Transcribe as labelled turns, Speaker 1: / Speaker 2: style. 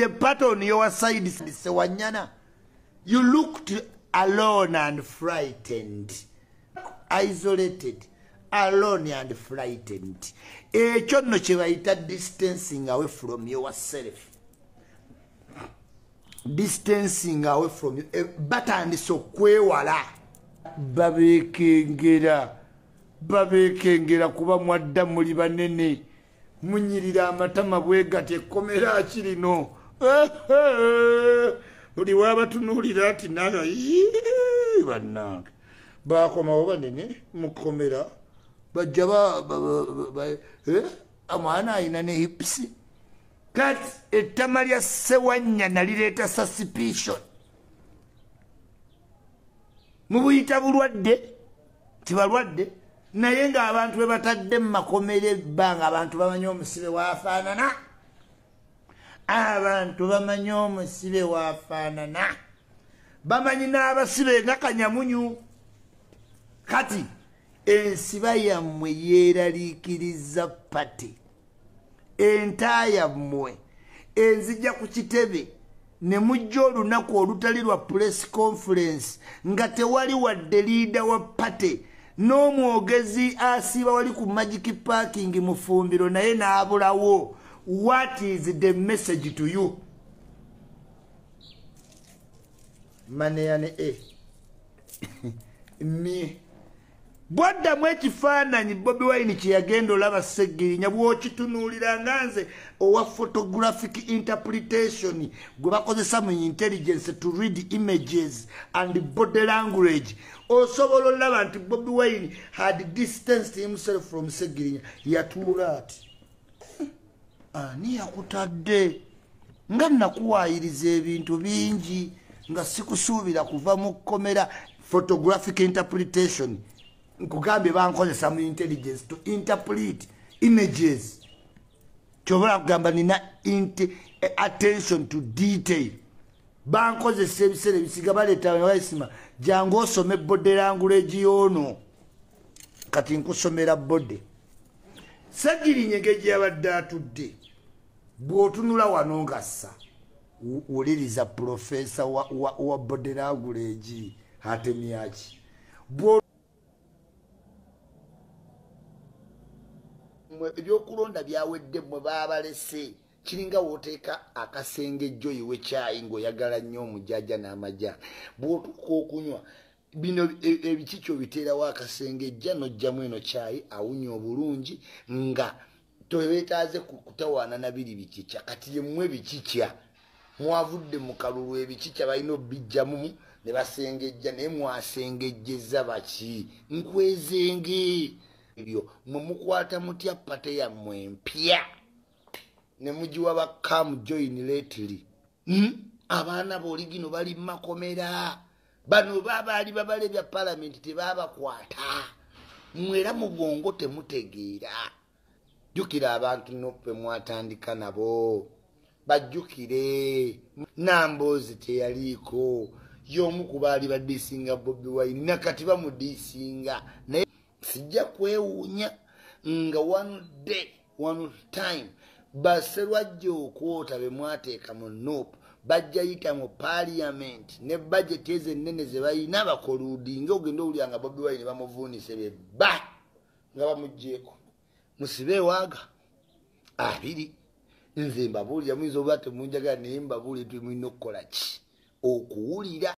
Speaker 1: The party on your side, Sewanyana? You looked alone and frightened, isolated, alone and frightened. Ekyo nno kye bayita distancing away from yourself, distancing away from you. Batandise okwewala, babeekengera, babeekengera kuba mwadda muli banene, munyirira amatama bwegati ekkomera kirino. Buli wabatunuulira nti naga bannange bakomawo banene mukomera, bajja omwana alina ne hips. Kati ettama lya Sewanyana lireeta suspicion. Mubuyita bulwadde, tibalwadde, naye ng'abantu be batadde mu makomera ebbanga, abantu bamanyi omusibe waafaanana, abantu bamanyi omusibe waafaanana, bamanyi n'abasibe nga Kanyamunyu. Kati ensiba yammwe yeeraliikiriza party, enta yammwe enzija ku kitebe ne mujja olunaku olutali lwa press conference nga tewali wadde leader wa party n'omwogezi asiiba wali ku Magic Parking mu ffumbiro naye n'abulawo. What is the message to you? Maneyane e mi bwaddamu ekifaananyi Bobi Wine kye yagenda olaba Ssegirinya, bw'okitunuulira nga nze owa photographic interpretation gwe bakozesa mu intelligence to read images and body language, osobola olaba nti Bobi Wine had distanced himself from Ssegirinya. Yatuula ati, ani yakutadde nga nakuwaayiriza ebintu bingi nga sikusuubira kuva mu kkomera. Photographic interpretation nkugambye bankozesa mu intelligence to interpret images. Kyobola kugamba nina attention to detail. Bankozesa ebiseera ebisiga baleeta baisima jangu osome body language y'ono. Kati nkusomera body. Ssegirinya engeri yabadde atudde, bw'otunula wano ng'assa, wuliriza professor wa body language atemyaki. Ebyokulonda byawedde, mmwe baabalese. Kiringa w'oteeka akasengejjo iwe kyayi ng'oyagala nnyo omujjaja n'amajja, bw'otuuka okunywa bino ebikiki obiteerawo akasengejja n'ojjamu eno kyayi awunya obulungi nga toweetaaze kutawaana na biri bikikya. Kati yemmwe bikikya mwavudde mu kalulu, ebikikya balina obbijjamu ne basengejja, naye mwasengejjeza baki? Nkwezenge ebyo mwe mukwata mutya party yammwe empya ne mugiwa ba come join lately? Abaana b'oligino bali mu makomera, bano babaali babala ebya palamenti tebabakwata, mwera mu bwongo temutegeera. Jjukira abantu nope mwatandika nabo, bajjukire Namboozi teyaliiko, y'omu ku baali badiisinga Bobi Wine nakati bamudiisinga. Naye sijja kwewuunya nga one day, one time baserwajja okwota be mwateeka mu NUP bajja yita mu parliament ne budget ezo ennene ze balina bakoludinga, ogenda owulira nga Bobi Wine bamuvuunise be ba nga bamuggyeeko. Musibe ewaaga abiri. Nze mbabuulira, muyinza oba temunjagala, naye mbabuulire nti mulina okukola ki okuwulira.